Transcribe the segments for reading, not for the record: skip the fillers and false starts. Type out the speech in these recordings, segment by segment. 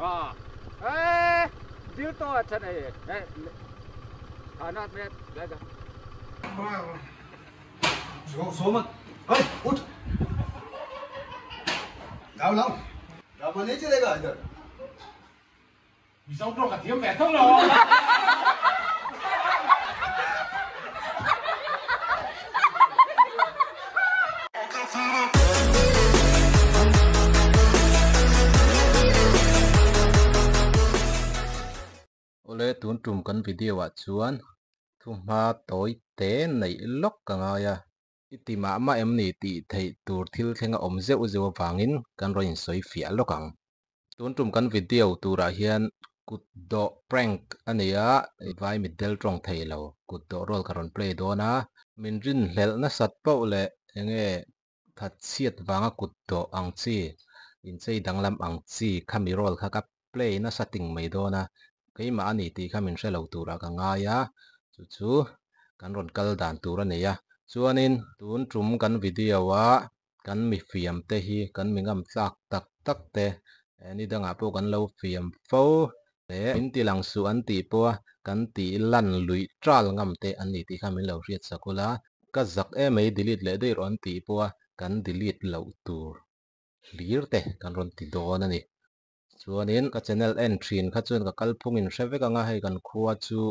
啊，哎，丢多少钱哎？哎，他那边来个。说说嘛，哎，उठ लाओ लाओ रामा नहीं चलेगा इधर 你手多个点白通了。 Awle tun tum kan video ah chuan thuhma tawi te neih lawk ka ngai a i ti mah mah em ni tih theih tur thil thleng a awm zeuh zeuh avangin kan rawn insawi fiah lawk ang. Tun tum kan video turah hian kut dawh prank a ni a vai mitdel tawng thei lo kut dawh role ka rawn play dawn a min rinhlelh nasat poh leh enge that chhiat vanga kut dawh ang chi inchei danglam ang chi khami role kha ka play nasa ting mai dawn a keimah a ni tih kha min hre lo turah ka ngai a chu chu kan rawn kal dan tur a nei a chuanin tun tum kan video a kan mi fiam te hi kan mi ngam tlak tak tak te ni dangah pawh kan lo fiam fo leh min ti lang suh an tih pawh a kan tih lan luih tal ngam te an ni tih kha min lo hriat sak ula ka zak em mai delete leh daih rawh an tih pawh a kan delete loh tur hlir te kan rawn ti dawn a ni. Chuanin ka channel en thin kha chuan ka kalphung in hre vek ang a hei kan khua chu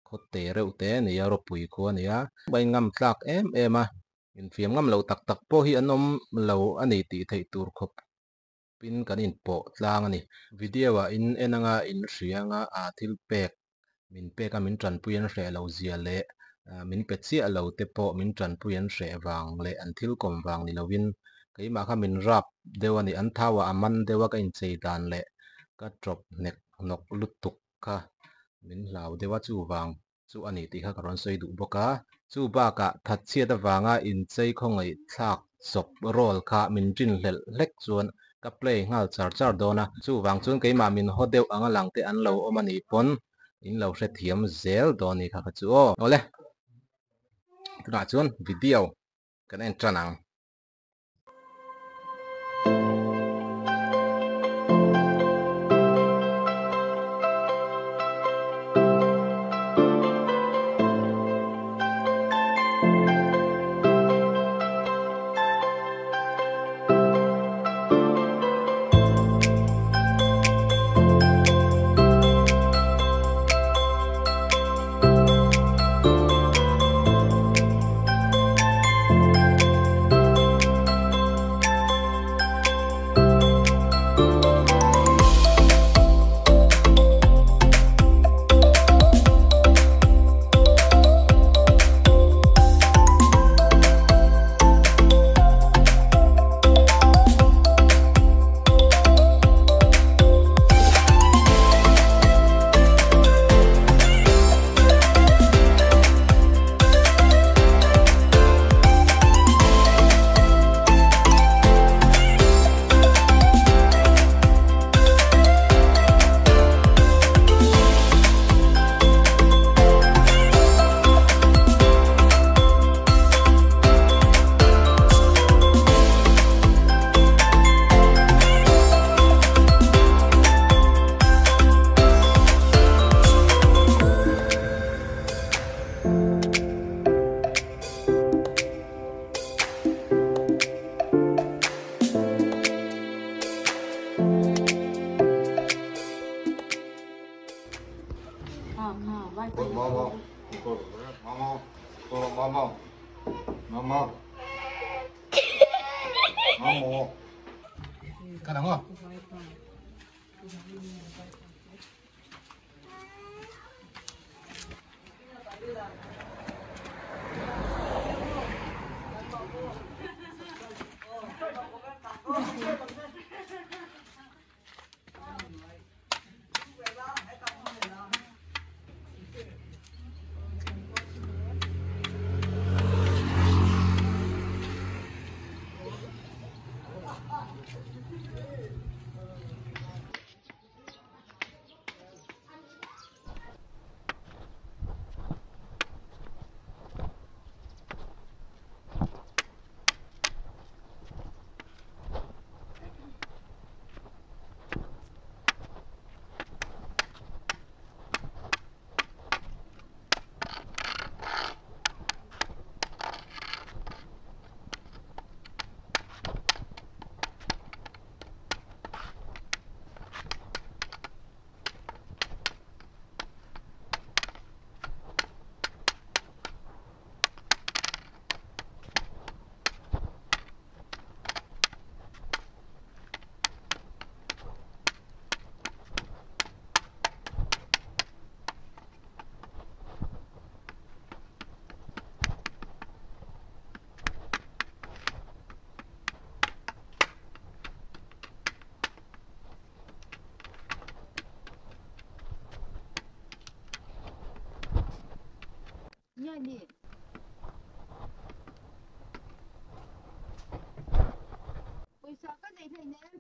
khaw te reuh te a ni a rawpui khua a ni a a in ngam tlak em em a infiam ngam loh tak tak pawh hi an awm lo a ni tih theih tur khawp in kan inpawh tlang a ni. Video ah in en anga in hria anga ah thil pek min pek a min tanpui an hreh loh zia leh min pe chiah lo te pawh min tanpui an hreh vang leh an thil kawm vang ni lovin keimah kha min rap deuh a ni an thau ah a man deuh a ka inchei dan leh ka tawp hnek hnawk lutuk kha min hlau deuh a chuvang chu a ni tih kha ka rawn sawi duh bawk a chu bakah thatchhiat avanga inchei khawngaih thlak chawp role kha min rinhlelh hlek chuan ka play nghal char char dawn a chuvang chuan keimah min haw deuh anga lang te an lo awm a nih pawn in lo hrethiam zel dawn a ni kha kha chu aw. Awle tunah chuan video kan en tan ang. ni. Pawisa ka nei hleinem.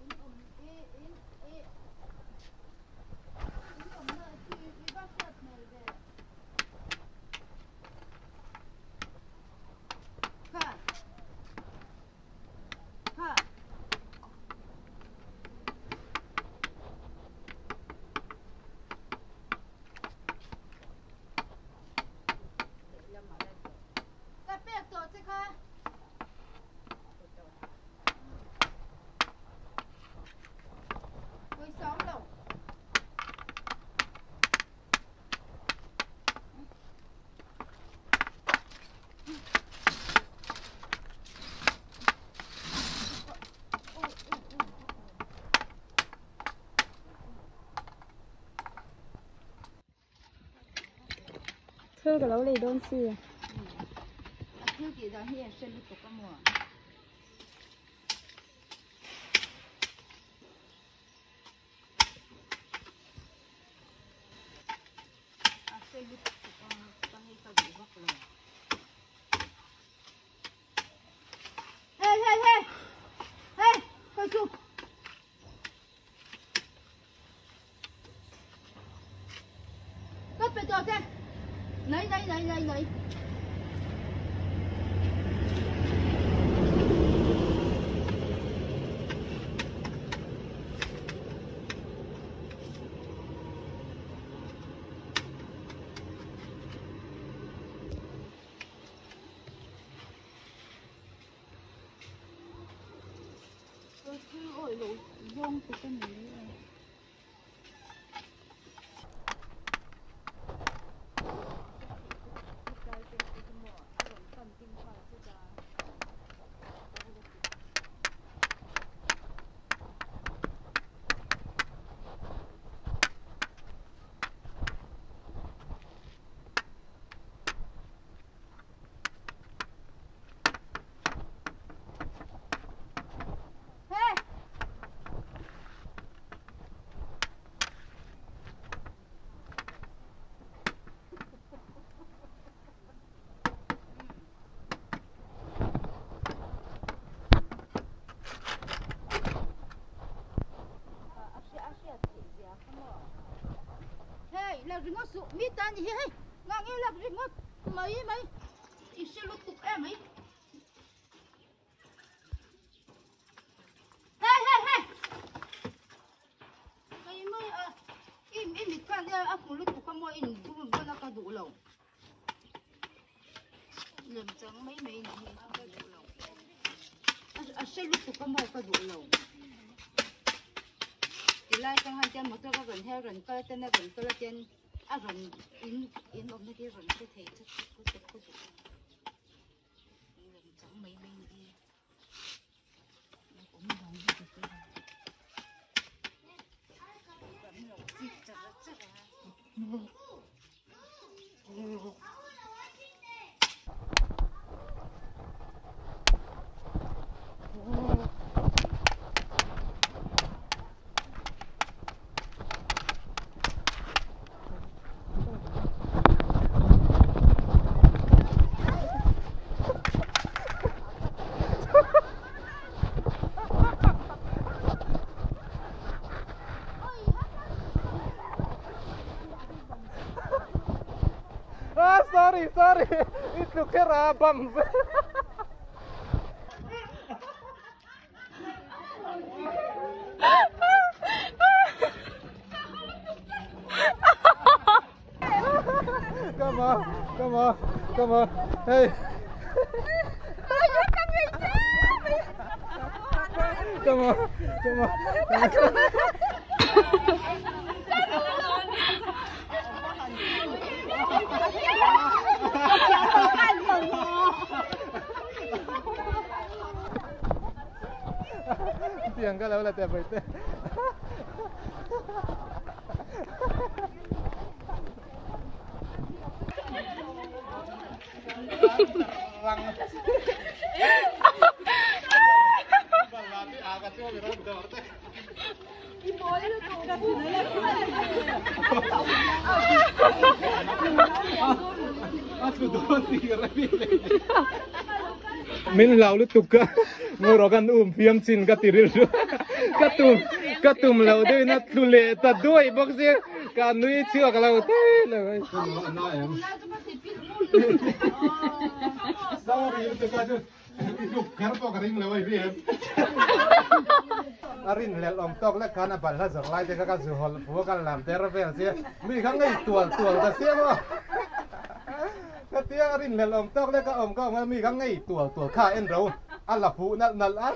In awm i in i in awmna chu i va hriat hmel ve. Kha kha. Ka pek tawh che kha. Pawisa awm lo. Thil ka lo lei dawn si. A thil tih dan hi a hre lutuk a maw? A hre lutuk a ka hei ka duh vak lo. Hey hey hey! Hey! Khoi chu! Ka pe tawh che. Nei nei nei nei nei. Thil awih loh zawng te ka nei a. Hey, la ringawt suh mi ta ni hi hei ngang e lak ringawt mai mai i hre lutuk em mai. Hey hey hey mai mai a i i mit khan a hmu lutuk a maw in bum dawn a ka duh lo lem chang mai mai ni hi ka duh lo a hre lutuk a maw ka duh lo tilai tang han tian motor a rawn her rawn kal a ten a rawn kal a ten a rawn in in awmna hi rawn hre thei chu ka duh lo. Ah, sorry, sorry. I tluk kher a bam. Come on, come on, come on. Hey. Come on, come on. Tiang ka lo la teh bai te. Min hlau lutuk ka ngaw kan um fiam chin ka ti rilru ka tum ka tum lo deuh in a tlu leh ta duai bawk sia ka nui chhuak lo thei lo mai. Sorry lutuk a chu i hluk kher pawh ka ring lo a i hria em. A rinhlelh awm tawk lek khan a balhla zawrh lai te kha ka zu hawlh pu a ka lam der vel sia mi kha ngei tual tual ta sia maw. Ka tia a rinhlelh awm tawk lek a awm ka awm a mi kha ngei tual tual kha en ro a la fuh nalh nalh a.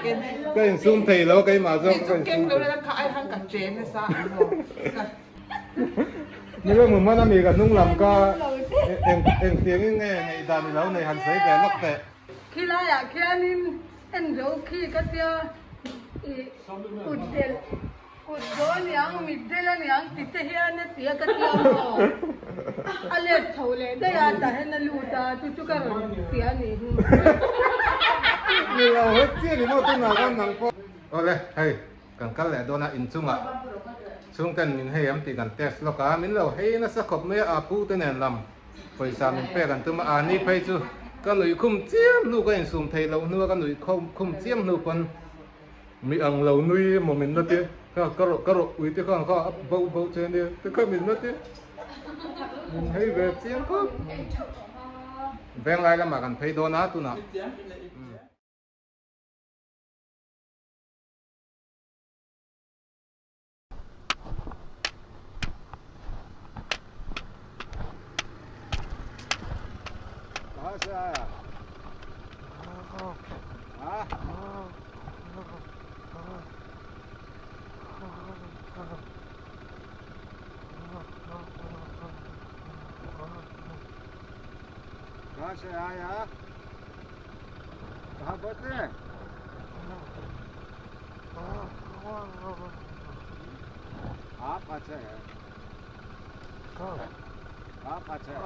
Ka insum thei lo keimah zawk ka insum Nilo mu hman ami ka hnung lam ka eng engtiangin nge ngaihdan i lo nei han sawi ve lawk teh. Khilaiah khianin en zo khi ka tia i kut delh kut dawh aniang mit delh aniang ti te hian a tia ka tia maw a let chho leh daih a tah hian a lut a chu chu ka rawn tia a nih hi. Nilo het chiah ni maw tunah khan nang pawh. Awle hei Kan kal leh dawn a, inchungah chhungten min hei am tih kan test lawk a, min lo hei nasa khawp mai a, a pu te nen lam pawisa min pek an tum a, a ni phei chu ka nuih khum chiam hnu ka insum theih loh hnu a ka nuih khum chiam hnu pawn mi ang lo nui emaw min la ti kha ka rawh ka rawh ui te khan kha a bo bo che ania te kha min la ti min hei ve chiang khawp venglai lamah kan phei dawn a tunah. आप अच्छा है आप अच्छा है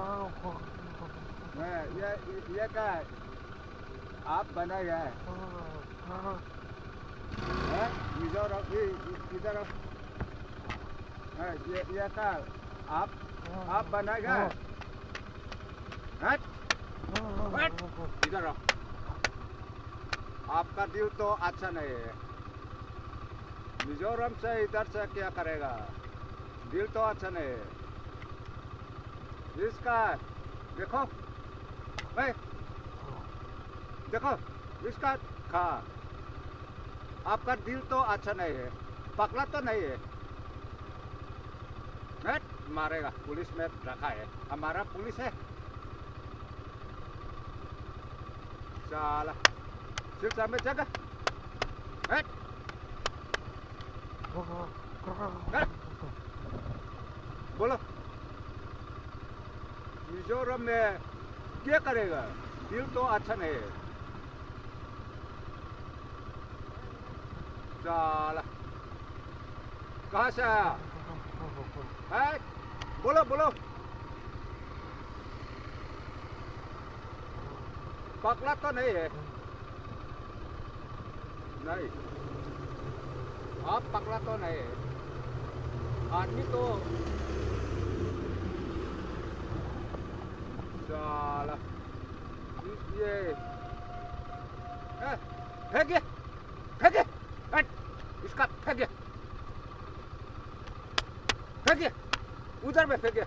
मैं ये ये क्या है आप बनाया है हैं? मिजोरम इधर आओ। हैं, ये क्या आप आप बनाएगा हट हट इधर आओ। आपका दिल तो अच्छा नहीं है मिजोरम से इधर से क्या करेगा दिल तो अच्छा नहीं है इसका देखो भाई देखो इसका खा आपका दिल तो अच्छा नहीं है पकड़ा तो नहीं है हट, मारेगा पुलिस में रखा है हमारा पुलिस है साला सिर्फ में जगह हट हट बोलो मिजोरम में क्या करेगा दिल तो अच्छा नहीं है साला कहाँ से आया है बोलो बोलो पकड़ा तो नहीं है नहीं आप पकड़ा तो नहीं है आदमी तो साला ये फेंक फेंक हट इसका फेंक फेंक उधर में फेंक।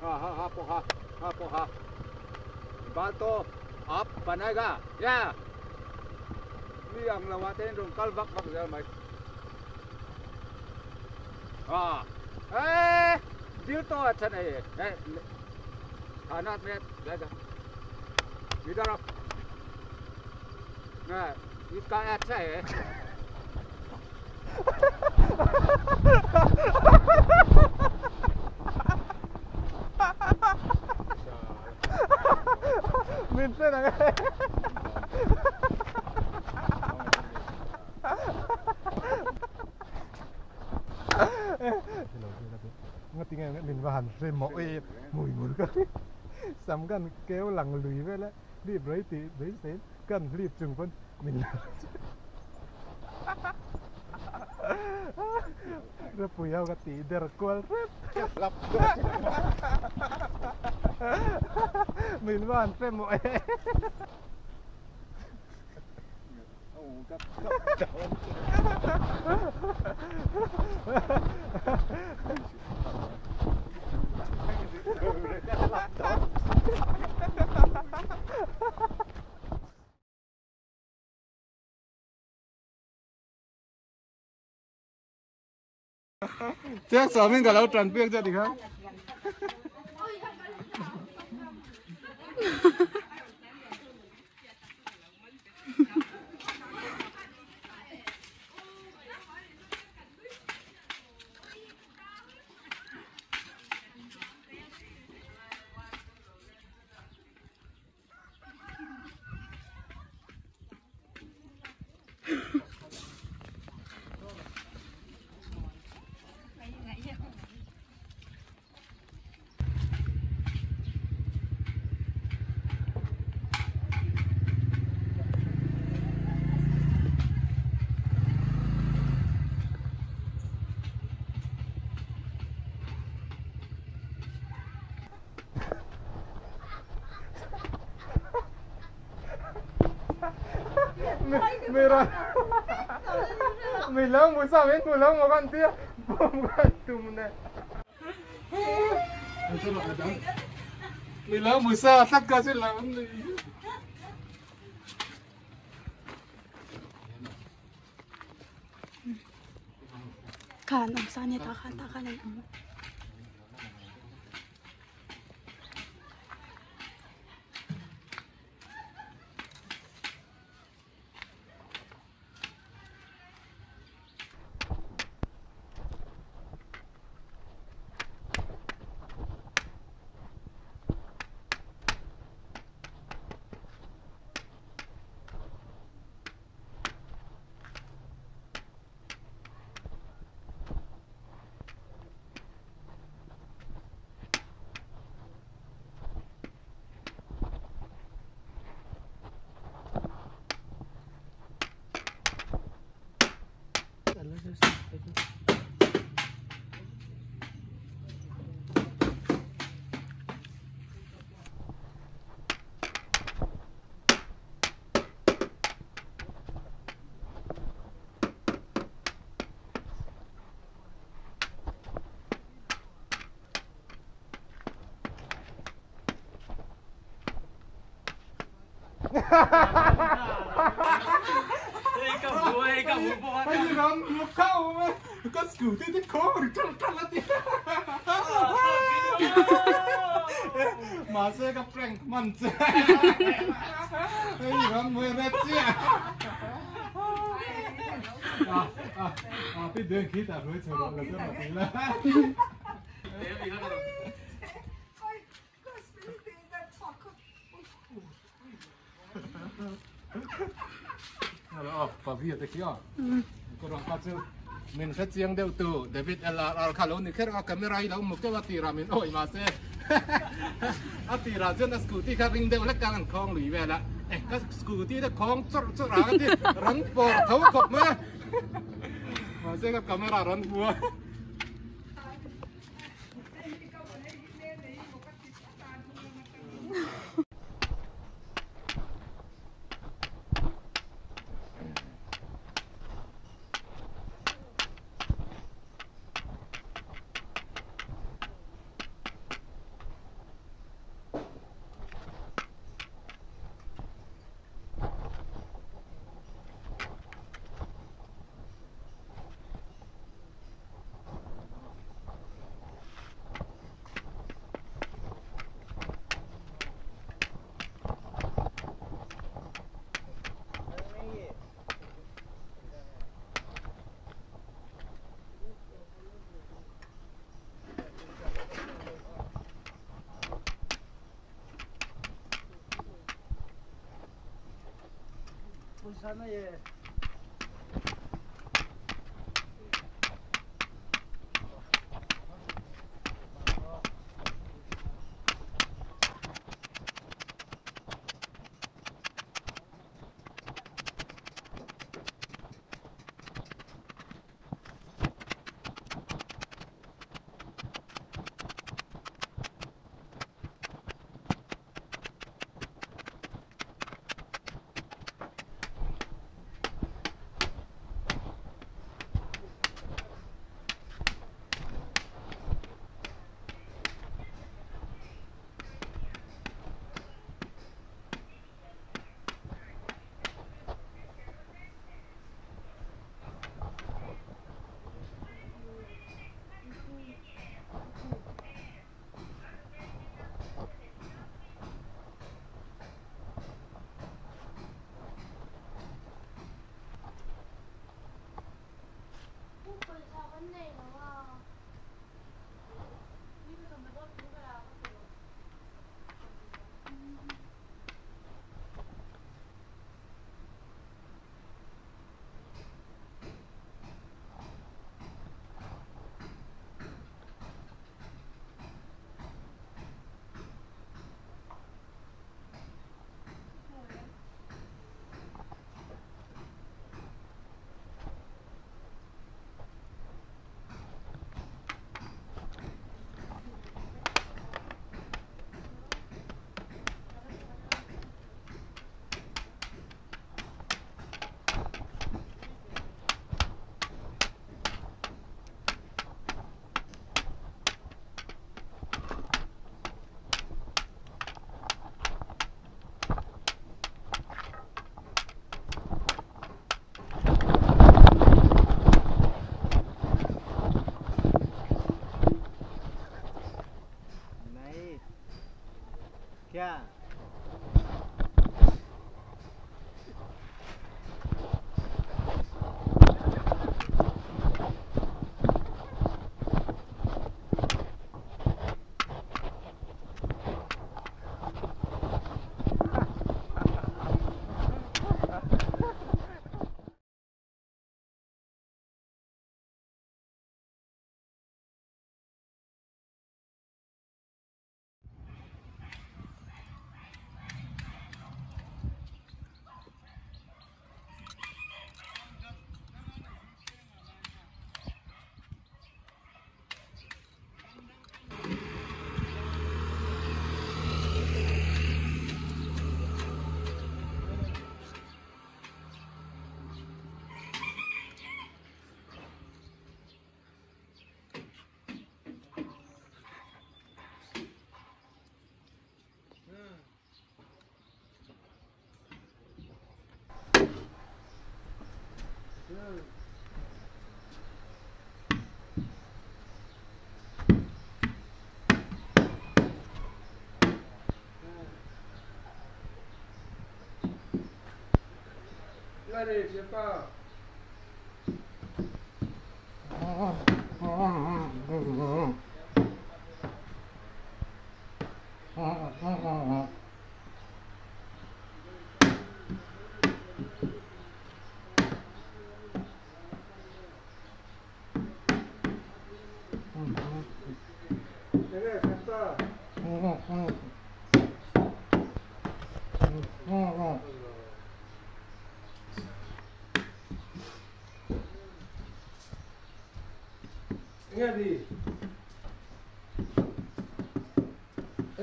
हाँ हाँ हाँ पोहा हाँ पोहा बाल तो आप बनाएगा या mi ang lawa ten rong kal vak vak zel mai हाँ ए दिल तो अच्छा नहीं है थाना में जाएगा इधर आओ इसका अच्छा है मिलते ना ngati nge min va han hre mawh e mui mui ka sam kan keu lang lui ve le lip rei ti rei sen kan lip chung pon min ra pui ho ka ti der kual rep lap min va han hre mawh e Chiang sawmin ka lo tan piak che tikhan. Mira mi lớn buổi sau đến buổi lớn một con tia bom con tùm này mi lớn buổi sau tất cả sẽ là vấn đề. Khan am sa ne ta khan ta khan am. Mà sẽ gặp prank mình chứ. Cái gì đó mới biết chứ. À à à, biết đường khí ta rồi chờ là rất là tí là. Ờ, và việc thì kia. Còn ta chưa mình sẽ chiang đều từ David LR khá lâu nữa khi camera đâu một cái tì ra mình ôi mà xe à tì ra chân scooty khác ring đều là càng không lùi về là cái scooty đó không chốt chốt ra cái rắn bò thấu cọc mà mà xe cái camera rắn bùa.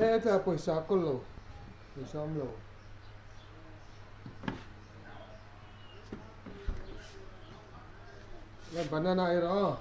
E ta pawisa kawl lo pawisa awm lo. La banana ei rawh aw.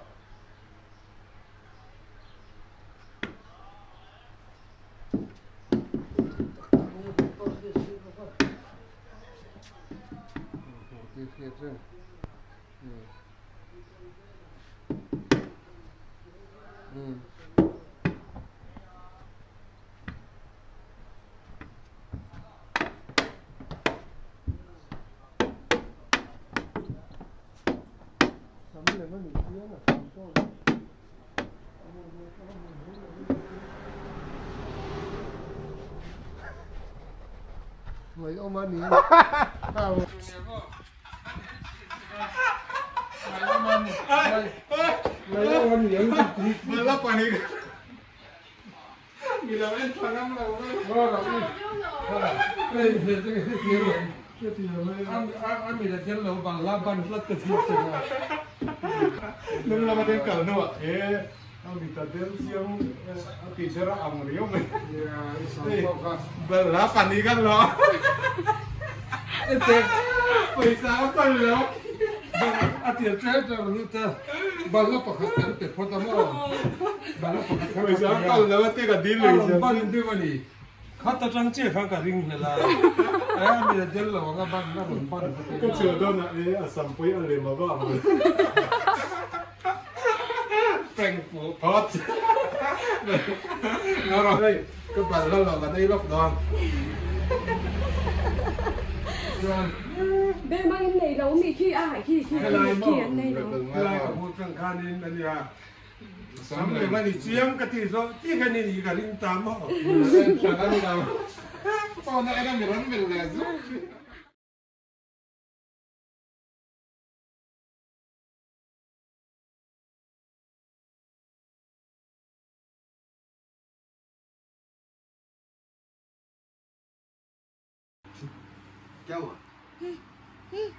क्या हुआ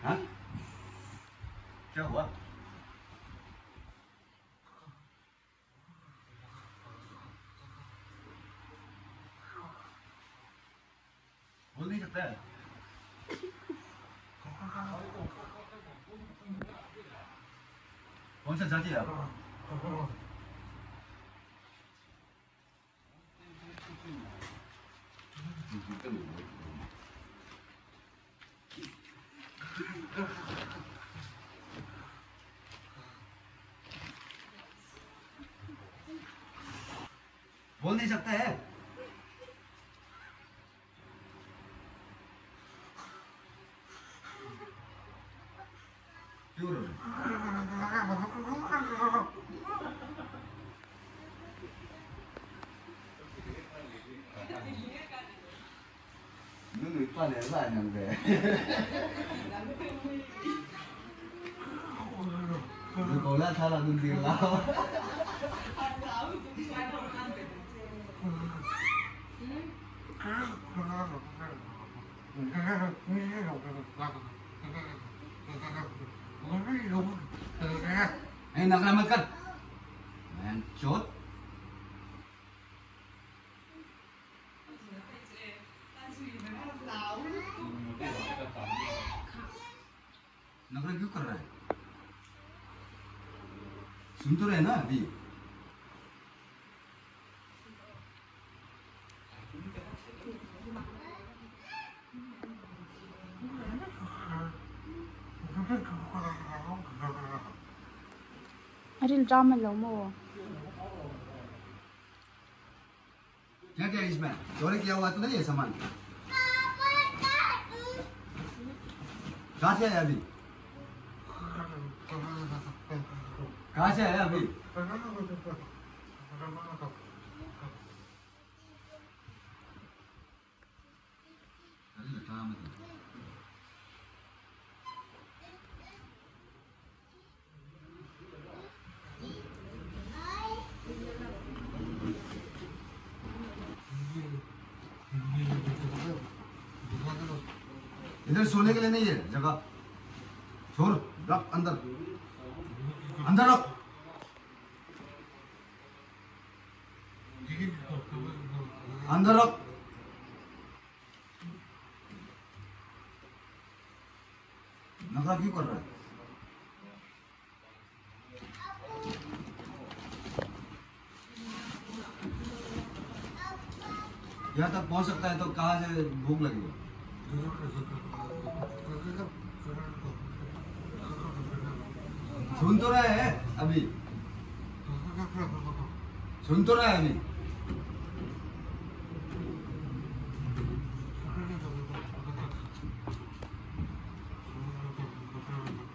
हाँ क्या हुआ बोल नहीं सकता है कौन सा जाति है आप बोल नहीं सकता है क्यों रो रहे 눈을 빠내서 아닌데. 몰라 잘하는 딜라. ए नखरा मत कर मैं चोट नखरा क्यों कर रहा है सुन तो रहे ना अभी A ril ram lo maw? क्या क्या है इसमें चोरी किया हुआ तो नहीं है सामान कहाँ से आया अभी कहाँ से आया अभी इधर सोने के लिए नहीं है जगह छोड़ रख अंदर अंदर रख अंदर रख नखरा क्यों कर रहा है यहाँ तक पहुंच सकता है तो कहाँ से भूख लगेगी सुन तो रहा है अभी सुन तो रहा है अभी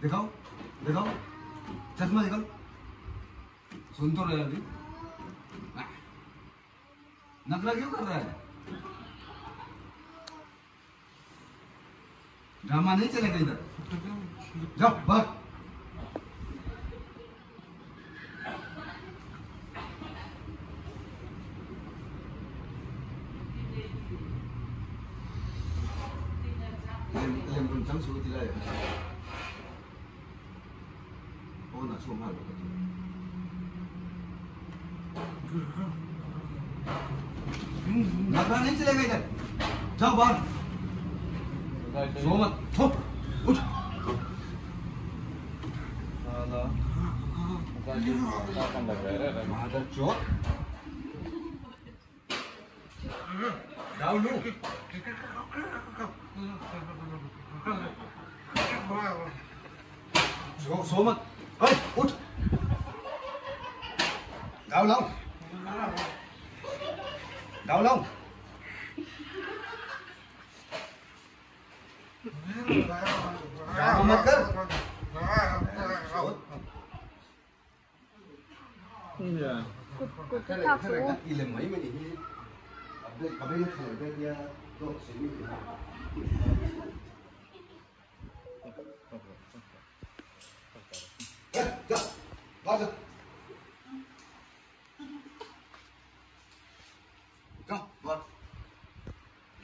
दिखाओ दिखाओ चश्मा दिखाओ सुन तो रहा है अभी नखरा क्यों कर रहा है ड्रामा नहीं चलेगा इधर जाओ बाहर नखरा नहीं चलेगा इधर जाओ बाहर सो मत सो उठ मादर चोर डाउलू सो सो मत ओए उठ डाउल लाओ डाउल लाओ मत कर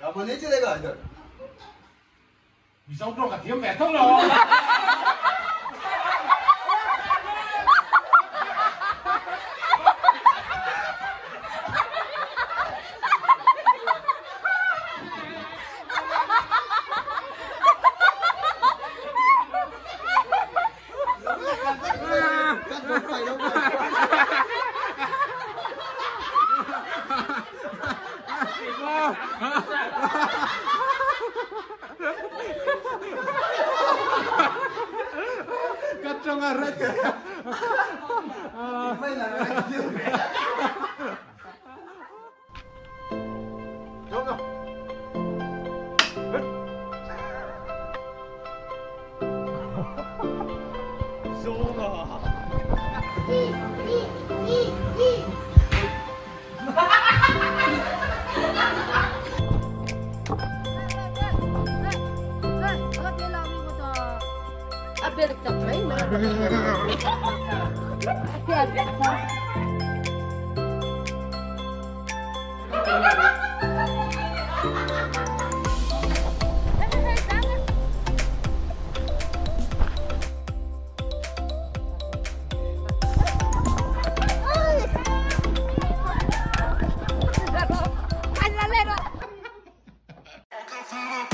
ड्रामा नहीं चलेगा इधर Sao trông cả thiếm vẻ thông rồi. Come on.